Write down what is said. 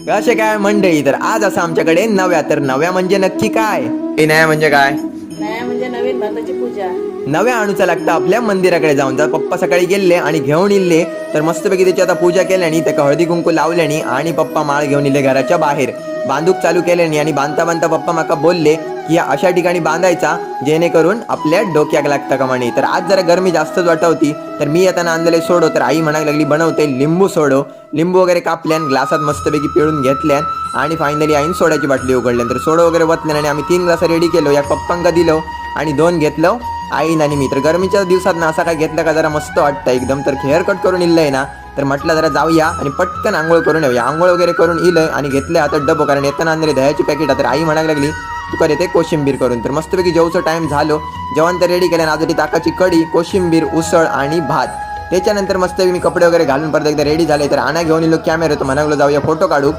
कसे काय मंडळी, तर आज असं आमच्याकडे नव्या. तर नव्या म्हणजे नक्की काय? ए नया म्हणजे काय? नया म्हणजे नवीन भाताची पूजा. नव्या आणूचा लागतं आपल्या मंदिराकडे जाऊन. जर पप्पा सकाळी गेले आणि घेऊन इल्ले, तर मस्तपैकी त्याची आता पूजा केल्यानी, त्याका हळदी कुंकू लावल्यानी आणि पप्पा माळ घेऊन इले घराच्या बाहेर. बांधूक चालू केल्यानी आणि बांधता बांधता पप्पा माका बोलले की या अशा ठिकाणी बांधायचा जेणेकरून आपल्या डोक्याक लागता का म्हणे. तर आज जरा गरमी जास्तच वाटत होती, तर मी येताना आणलेले सोडो. तर आई म्हणायला लागली, बनवते लिंबू सोडो. लिंबू वगैरे कापल्यान, ग्लासात मस्तपैकी पिळून घेतल्यान आणि फायनली आईन सोड्याची बाटली उघडल्यान. तर सोडो वगैरे वतल्यान आणि आम्ही 3 ग्लास रेडी केलो. या पप्पांका दिलो आणि 2 घेतलो आईन आणि मी. तर गरमीच्या दिवसात ना असा काय घेतलं का जरा मस्त वाटतं एकदम. तर हेअर कट करून इल्लंय ना, तर म्हटलं जरा जाऊया आणि पटकन आंघोळ करून येऊया. आंघोळ वगैरे करून इलंय आणि घेतलं आता डबो, कारण येताना आणले दह्याची पॅकेट. तर आई म्हणायला लागली, तुका देते कोशिंबीर करून. तर मस्तपैकी जेवचं टाइम झालो. जेवण तर रेडी केलं आणि ताकाची कढी, कोशिंबीर, उसळ आणि भात. त्याच्यानंतर मस्त मी कपडे वगैरे घालून परत एकदा रेडी झाले. तर आणा घेऊन इलो कॅमेरा, तो म्हणालो जाऊया फोटो काढू.